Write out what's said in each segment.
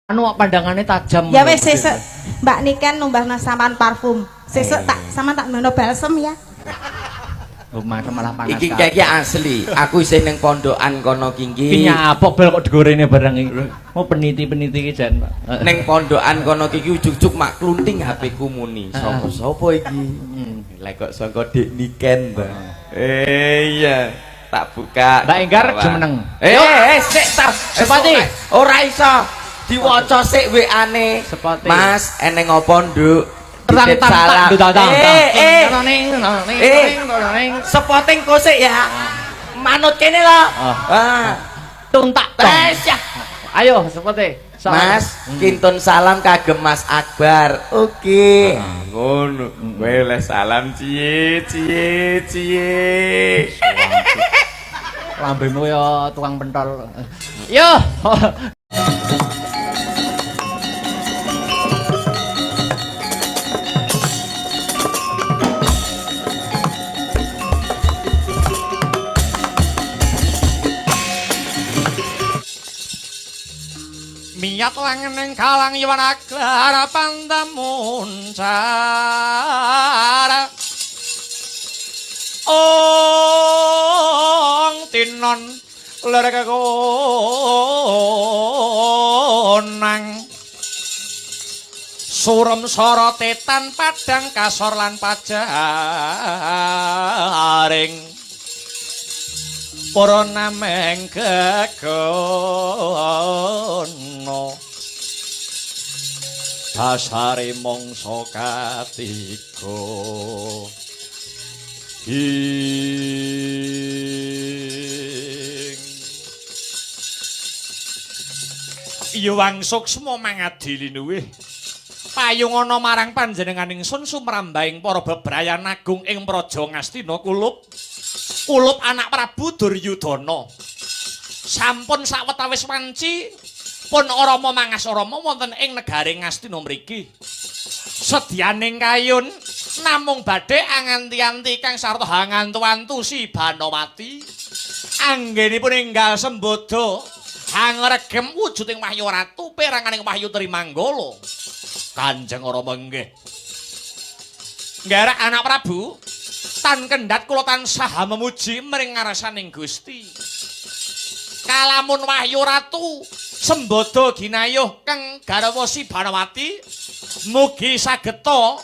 Anu pandangannya tajam. Ya wis sesuk Mbak Niken numbasna sampean parfum. Sesuk tak sama tak nono balsem ya. Oh, malah panas. Iki kayaknya asli. Aku isih ning pondokan kono ki. Iki nyapa bel kok digorene barang iki. Mau peniti-peniti iki jan, Pak. Ning pondokan kono ki ujug-ujug mak klunting HP ku muni. Sapa-sapa iki? Lah kok sangka Dik Niken ta. Iya, tak buka. Mbak Enggar jumeneng. Sik ta. Sepati. Ora iso. Diwaca sik WA-ne. Mas, eneng apa, Nduk? Tang tang tang tang tang. Sepoting kosik ya. Manut kene lho. Ah. Tuntak tong. Ayo sepote. Mas, kintun salam kagem Mas Akbar. Oke. Ngono. Kowe oleh salam ciye ciye ciye. Lambemu kaya tukang pentol. Yo. Miyat langening kalang yuwana klara pandamun cara ong tinon lerek konang surem sorote tan padang kasor lan pajaring para nameng gegono dasare mangsa katiga ing yuwang suksma mangadi linuwih payung ana marang panjenengan ingsun sumrambahing para bebrayan agung ing Praja Ngastina kulup kulup anak Prabu Duryudana sampun sawetawis wanci pun Rama mangas Rama wonten ing negari Ngastina mriki sedyaning kayun namung badhe anganti-anti kang sarta hangantu-antu si Banowati anggenipun enggal sembodo hangregem wujuding Wahyu Ratu peranganing Wahyu Trimanggala. Kanjeng Rama nggih nggerek anak Prabu tan kendhat kula tansah memuji mring ngarsaning Gusti. Kalamun Wahyu Ratu sembodo ginayuh kang garwa si Banowati mugi sageta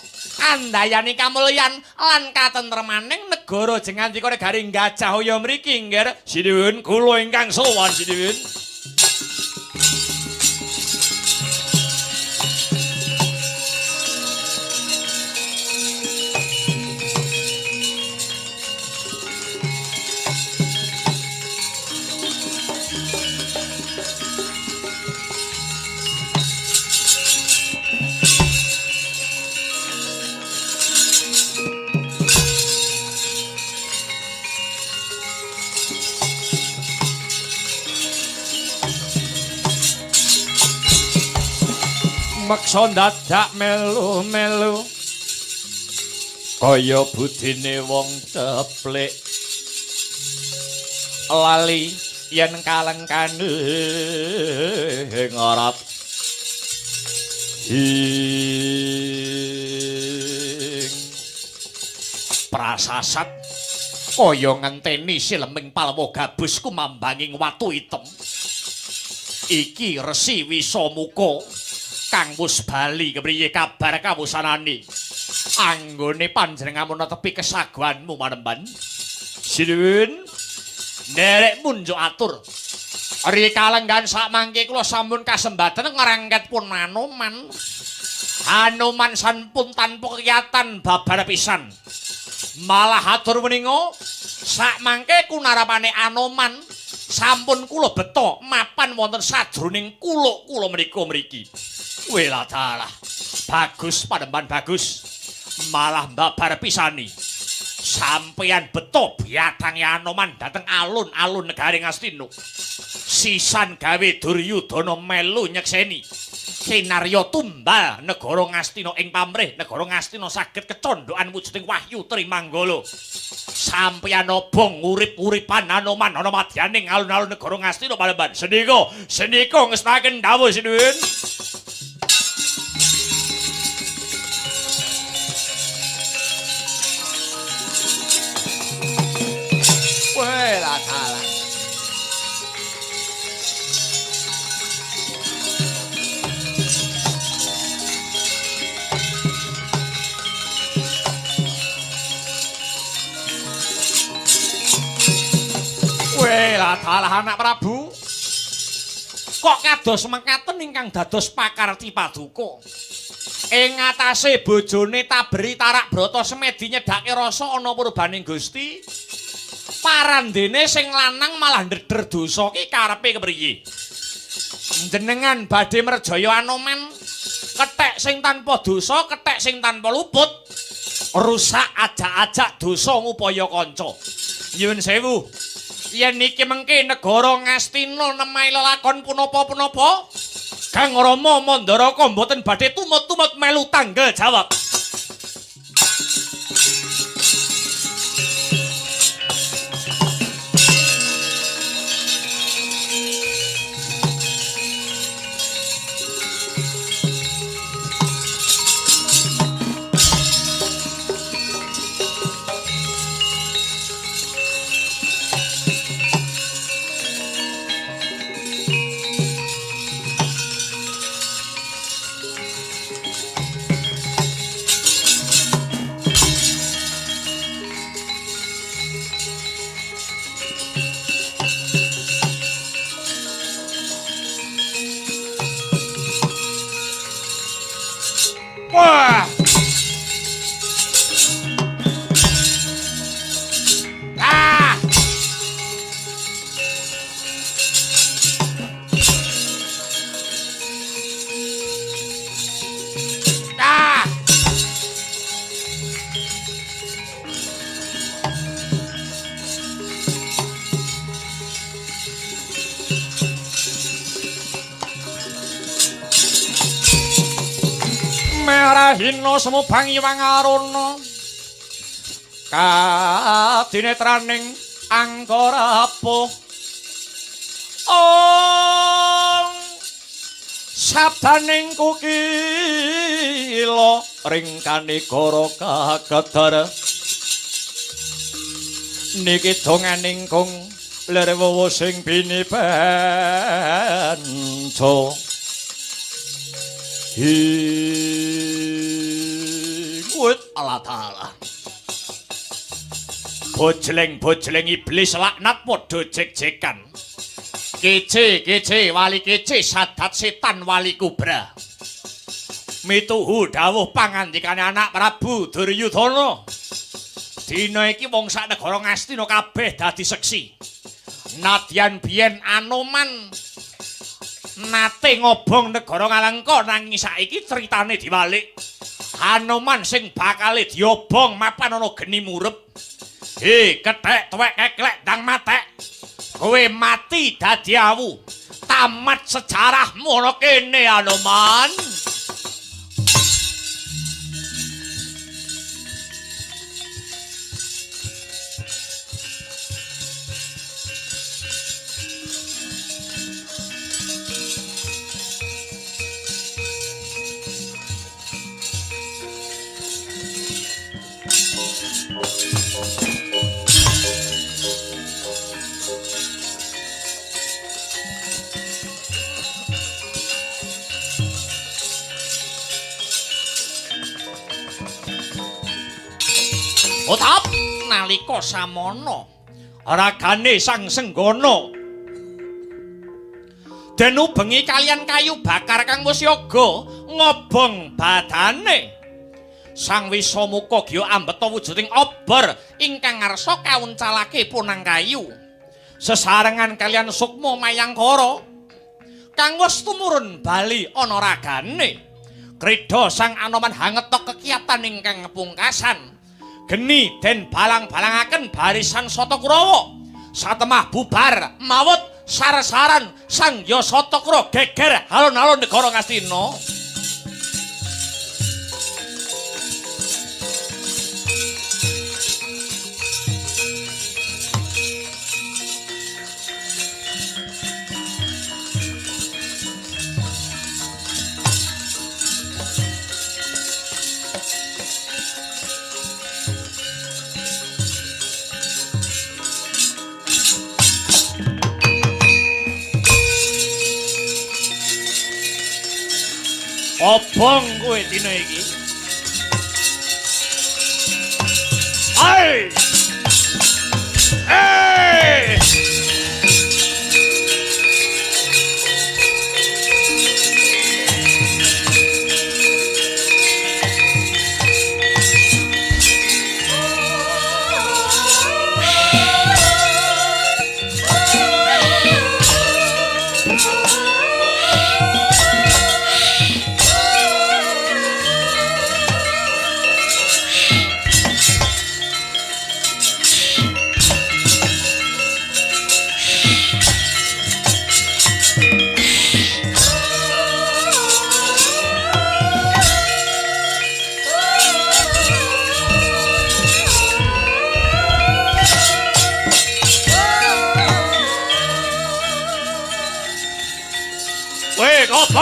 andayani kamulyan lan katentremaning negara jengandika negari Gajah mriki nggih. Sinuwun kula ingkang sowan sinuwun. Meksa dadak melu-melu kaya budine wong ceplik lali yen kalengkane ngorap ing prasasat kaya ngenteni sileming palwa gabus kumambanging watu item. Iki Resi Wisamuka kang wis bali kepriye kabar kawusanane anggone panjenenganmu netepi kesaguhanmu manemban. Sinuwun nderek munjuk atur rika lenggan sakmangke kula sampun kasembadan ngrangket pun Anoman. Anoman sampun tanpa kiyatan babar pisan. Malah atur meninga sakmangke kunarapane Anoman sampun kula beto mapan wonten sajroning kuluk kula menika mriki. Wela dalah, bagus panemban bagus, malah mbabar pisani. Sampeyan beto biatange Anoman dhateng alun-alun negari Ngastina. Sisan gawe Duryudana melu nyekseni kinarya tumbal negara Ngastina ing pamrih negara Ngastina saged kecondhokan wujuding Wahyu Trimanggala. Sampeyan obong urip-uripan Anoman ana madyaning alun-alun negara Ngastina panemban. Senika, senika ngestakaken dawuh sinuwun. Alah dalah anak Prabu. Kok kados mekaten ingkang dados pakarti paduka. Ing ngatasé bojone Taberi Tarak Brata semedi nyedhake rasa ana purbaning Gusti. Parandene sing lanang malah ndeder dosa ki karepe kepriye? Jenengan badhe merjaya Anoman, kethek sing tanpa dosa, kethek sing tanpa luput, rusak ajak-ajak dosa ngupaya kanca. Nyuwun sewu. Yen iki mengke negara Ngastina nemahi lelakon punapa-punapa, Kang Rama Mandaraka mboten badhe tumut-tumut melu tanggal jawab. Wah. Ah. Ah. Merahina semubang Iwang Aruna kadinetraning angkara apuh. Ong sabdaning kukila ring kanigara kagedar niki donganing kung lir wuwu sing bini benjo. Hingut Allah Ta'ala. Bojleng-bojleng iblis laknat padha jek-jekan. Kece-kece wali kece sadat setan wali kubra. Mituhu dawuh pangandikane anak Prabu Duryudana. Dina iki wong sak negara Ngastina kabeh dadi seksi. Nadyan biyen Anoman nate ngobong negara Ngalengka, nanging saiki critane diwalik. Hanoman sing bakale diobong mapan ana geni murep. He, kethek tuwek keklek ndang matek. Kowe mati dadi awu. Tamat sejarahmu ana kene Hanoman. Otap nalika samana ragane Sang Senggana den ubengi kalian kayu bakar kang wis yoga ngobong badane. Sang Wisamuka giya ambeta wujuding obor ingkang ngarsa kauncalake punang kayu sesarengan kalian Sukma Mayangkara kang wis tumurun bali ana ragane. Krida Sang Anoman hangetok kekiatan ingkang pungkasan. Geni den balang-balangaken barisan Sata Kurawa. Satemah bubar mawut sar-saran Sang Ya Sata Kurawa geger alun-alun negara Ngastina. Obong kowe dina iki. Ai! Eh!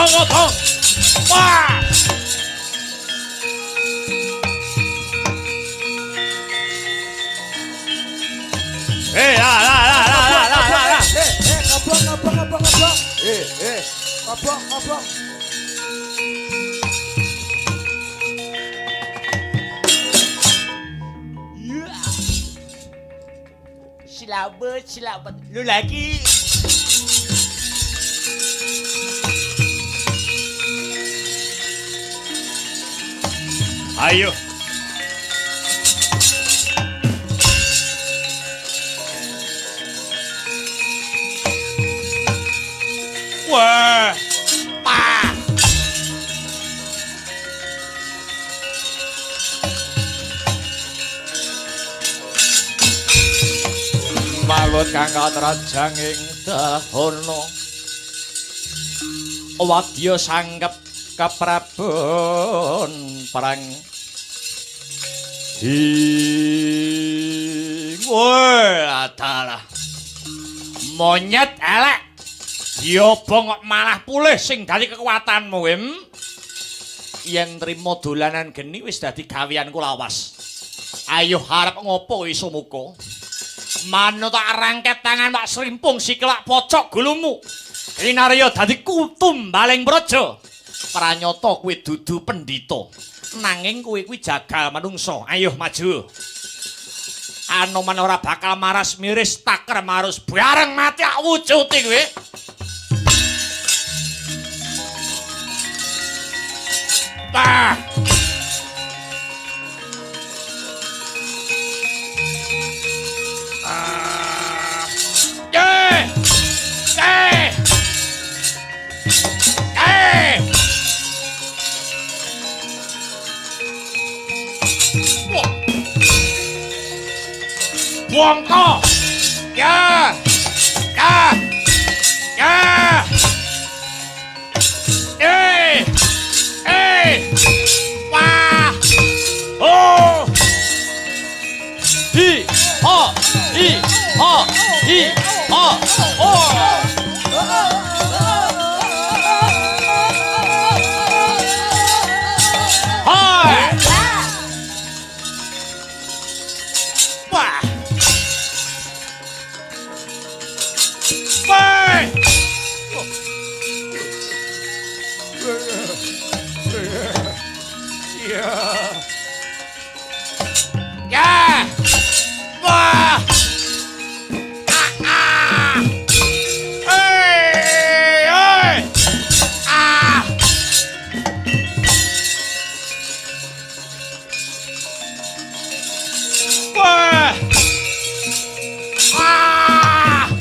Obong, obong. Wah. Eh, la la la la la la la la. Eh, ngobong, ngobong, ngobong, ngobong. Eh, ngobong, ngobong. Selamat, selamat. Lu lagi. Ayo. Wah. Pa. Malut kang katrajang ing dahana. Wadya sanggep keprabon perang. Hing, woi, adalah monyet elek. Diobong kok malah pulih sing dadi kekuatanmu, Wim. Yen trimo dolanan geni wis dadi gaweanku lawas. Ayo harap ngopo iso muka. Manut tak rangket tangan tak srimpung sikil tak pocok gulumu. Kinarya dadi kutumbaling praja. Pranyata kuwi dudu pendhita. Nanging kowe kuwi jagal manungsa. Ayo maju. Anoman ora bakal maras miris taker marus bareng mati ak wujuti kowe. Tah. Ah. Eh. Eh. Eh. Bongko. Ya. Ya. Ya. Eh. Eh. Wah. Oh. Hi. Ho. Hi. Ho. Hi. Ho. Oh. Hai. Wah. Woi. Ya. Ya. Wah. Ah ah. Hey, hey. Ah. Wah. Ah.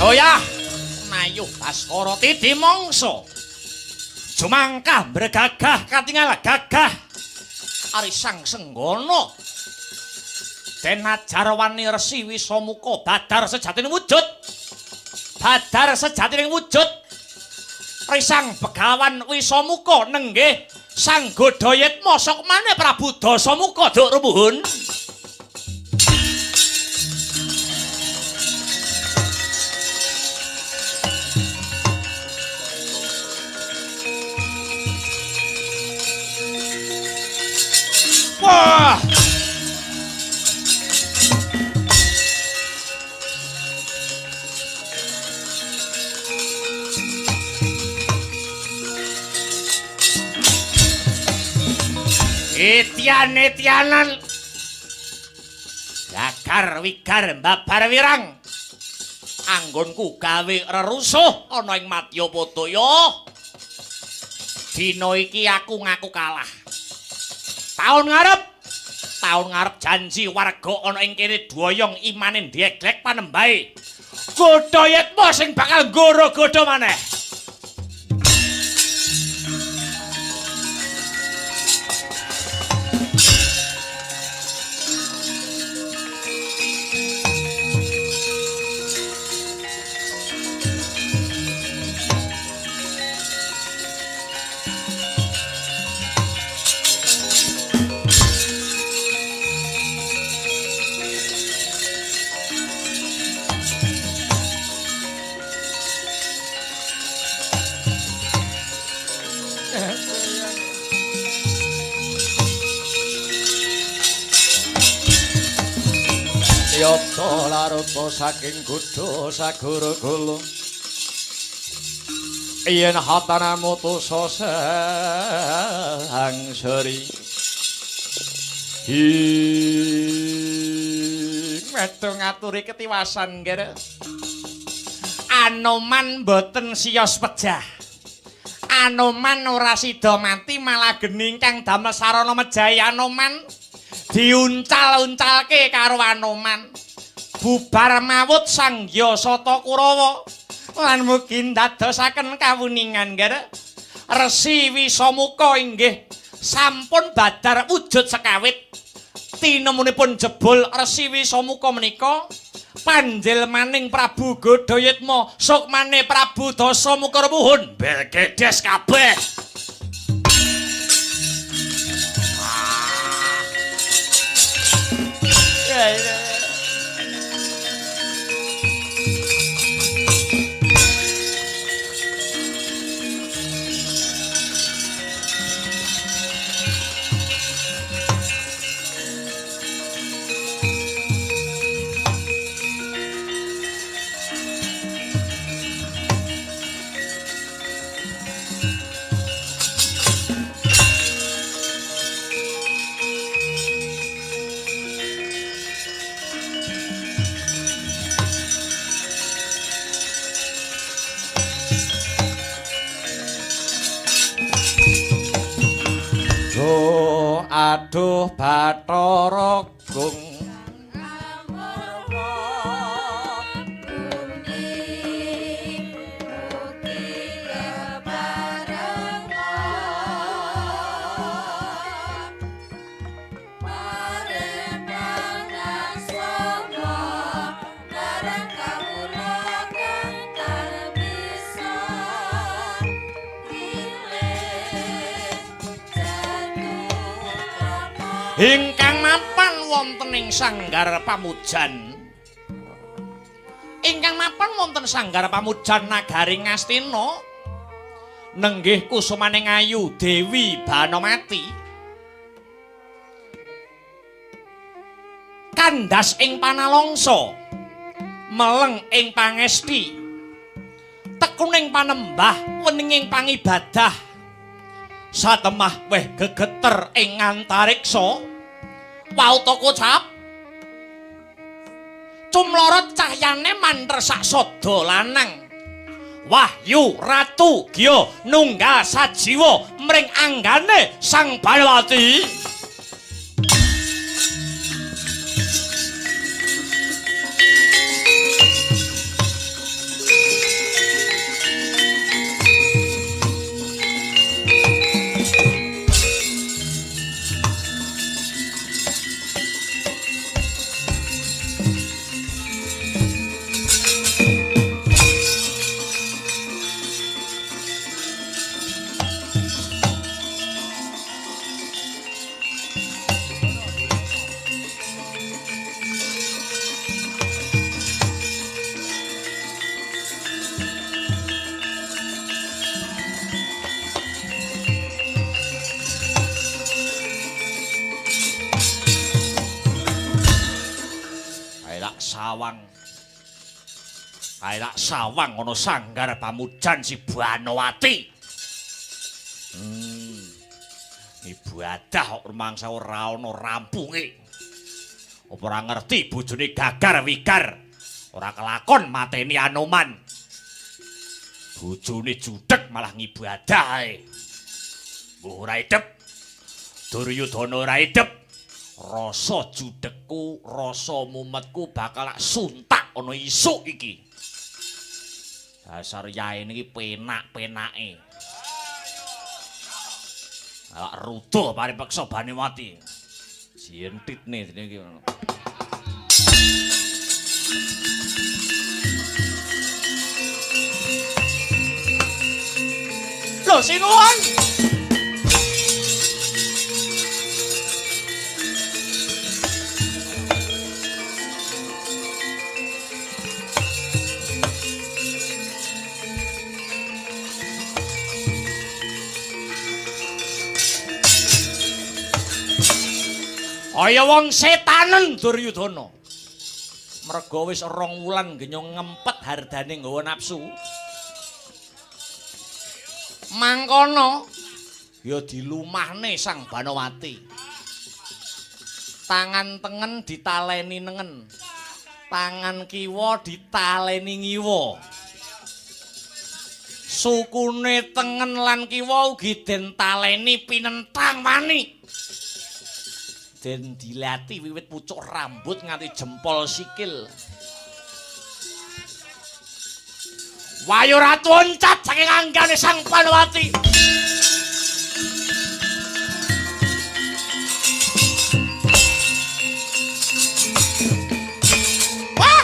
Oh ya, Mayuh Baskara titi mangsa. Jumangkah mbregagah katingal gagah. Ari Sang Senggana. Den ajarwani Resi Wisamuka badar sejatine wujud. Badar sejatine wujud. Risang Begawan Wisamuka nenggih Sang Godhayitma sokmane Prabu Dasamuka duk rumuhun. Wah! Etian-etianan Gagar wigar mbabar wirang. Anggonku gawe rerusuh ana ing Madyapadaya. Dina iki aku ngaku kalah. Taun ngarep janji warga ana ing kene doyong imane ndheglek panembahe. Godhayitma sing bakal nggoro-godha maneh. Yata laruta saking gudha sagara kula yen hatana mutusa sang seri ing metu ngaturi ketiwasan nggih. Anoman boten siyos pejah. Anoman ora sida mati malah geni ingkang damel sarana mejahi Anoman diuncal-uncalke karo Anoman. Bubar mawut Sanggya Sata Kurawa lan mugi ndadosaken kawuningan nggih. Resi Wisamuka inggih sampun badar wujud sekawit. Tinemunipun jebul Resi Wisamuka menika panjilmaning Prabu Godhayitma sukmane Prabu Dasamuka ruwuhun belgedes kabeh. Aduh Bathara Gung ingkang mapan wonten ing sanggar pamujan. Ingkang mapan wonten sanggar pamujan nagari Ngastina nenggih kusumaning ayu Dewi Banomati. Kandhas ing panalongsa, meleng ing pangesti, tekuning panembah, weninging pangibadah. Satemah weh gegeter ing antariksa, wauta kocap cumlorot cahyane manter sak sada lanang. Wahyu Ratu Gya nunggal sajiwa mring anggane Sang Banowati. Kae sawang ana sanggar pamujan si Banowati. Ibadah kok rumangsa ora ana rampunge. Apa ora ngerti bojone gagar wigar, ora kelakon mateni Anoman. Bojone judhek malah ngibadah ae. Mbuh ora idep. Duryudana ora idep. Rasa judhekku, rasa mumetku bakal tak suntak ana isuk iki. Dasar yaene iki penak-penake. Awak rudo paripeksa Banowati. Jentitne jenenge iki. Lho sinuwun. Kaya wong setanen Duryudana. Merga wis 2 wulan genyong ngempet hardane nggawa nafsu. Mangkono ya dilumahne Sang Banowati. Tangan tengen ditaleni nengen. Tangan kiwa ditaleni ngiwa. Sukune tengen lan kiwa ugi den taleni pinentang wani. Den dilati wiwit pucuk rambut nganti jempol sikil. Wahyu Ratu oncat saking anggane Sang Panowati. Wah!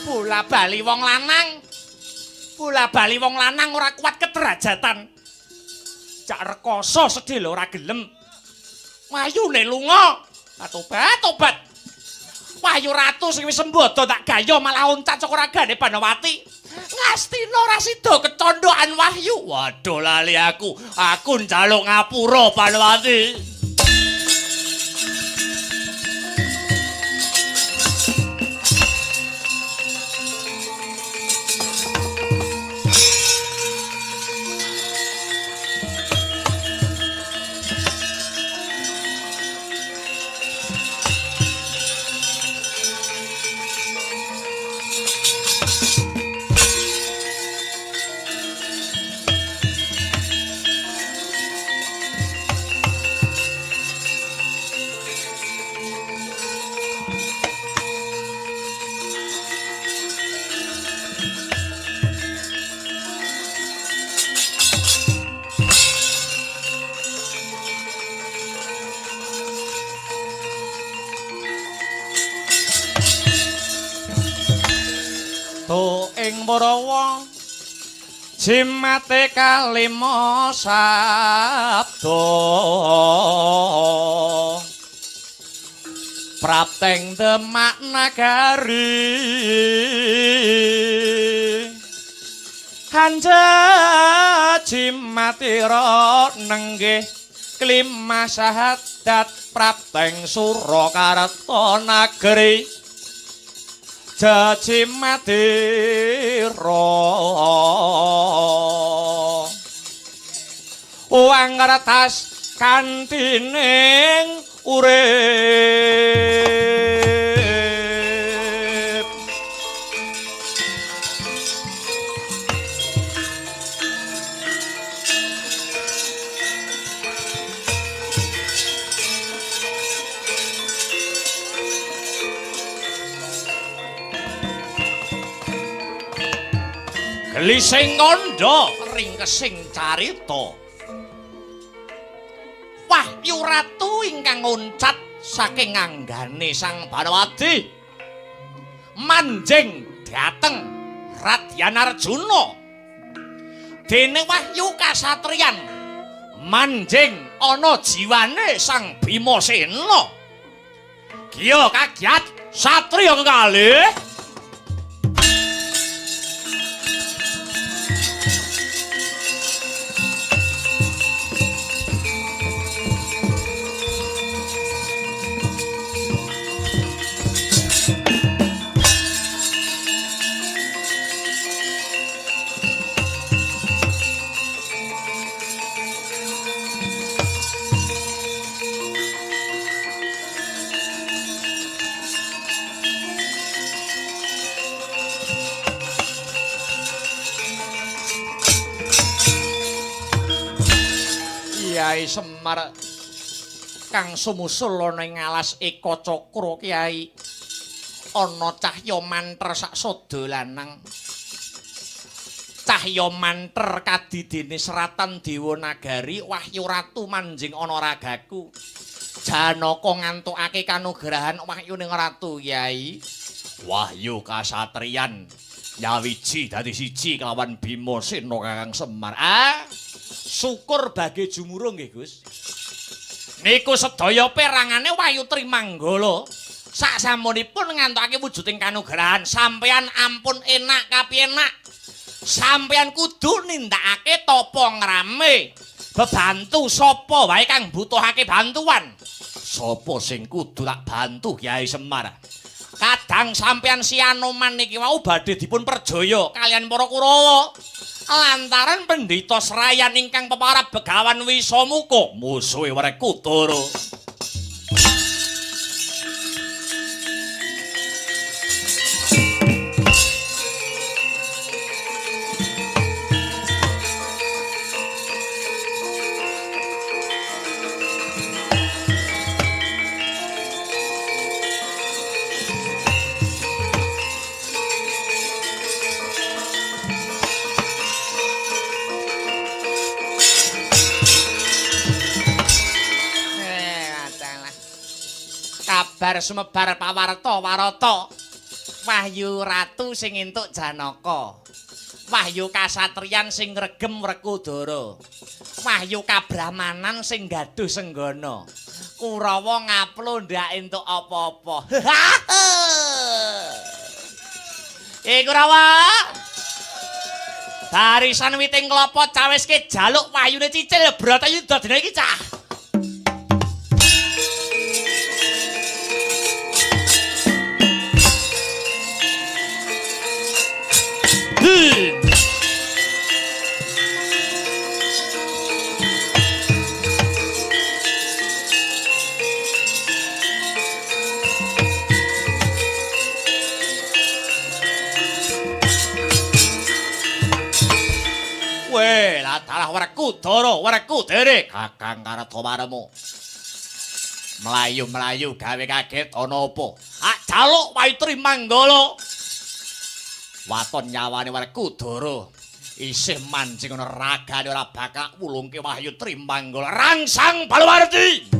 Bola bali wong lanang. Bola bali wong lanang ora kuat kederajatan. Jak rekoso sedih lho ora gelem. Wayune lunga. Tobat, tobat. Wahyu Ratu sing wis sembodo tak gaya malah oncat saka ragane Banowati. Ngastina ora sida kecondokan Wahyu. Waduh lali aku. Aku njaluk ngapura Banowati. Warawa jimate kalima sabda prapteng Demak nagari kanja jimatira nenggih klima sahadat prapteng Surakarta nagari Jajimadira uang kertas kantining urip. Gelising kandha ringkesing carita. Wahyu Ratu ingkang oncat saking anggane Sang Banowati manjing dhateng Radyan Arjuna. Dene Wahyu kasatriyan manjing ana jiwane Sang Bimasena. Giya kagiat satriya kekalih. Kyai Semar kang sumusul ana ing alas Eka Cakra Kyai ana cahya manter sak sada lanang. Cahya manter kadidene seratan Dewa Nagari Wahyu Ratu manjing ana ragaku. Janaka ngantukake kanugrahan Wahyu ning Ratu Kyai. Wahyu kasatriyan nyawiji dadi siji kelawan Bimasena Kakang Semar. Ah, syukur bagi jumurung nggih Gus. Niku sedaya perangane Wahyu Trimanggala. Sak samunipun ngantokake wujuding kanugrahan, sampeyan ampun enak kapiyenak. Sampeyan kudu nindakake tapa ngrame. Bebantu sapa wae kang butuhake bantuan. Sapa sing kudu tak bantu Kyai Semar? Kadang sampeyan si Anoman niki wau badhe dipun perjaya kaliyan para Kurawa. Lantaran pendhita Srayan ingkang peparab Begawan Wisamuka musuhe Werkudara. Kabar sumebar pawarta warata Wahyu Ratu sing entuk Janaka, Wahyu kasatriyan sing ngregem Werkudara, Wahyu kabrahmanan sing gaduh senggana. Kurawa ngaplo ndak entuk apa-apa. Kurawa, barisan witing klapa cawiske jaluk wahyune cicil Bratayuda dina iki cah. Weh, lah dalah Werkudara, Werkudara, Kakang Kartomarmo. Mlayu-mlayu gawe kaget ana apa? Ah, jaluk Wahyu Trimanggala. Waton nyawane Werkudara isih manjing ana ragane ora bakal wulungke Wahyu Trimanggala. Rangsang Baluwarti.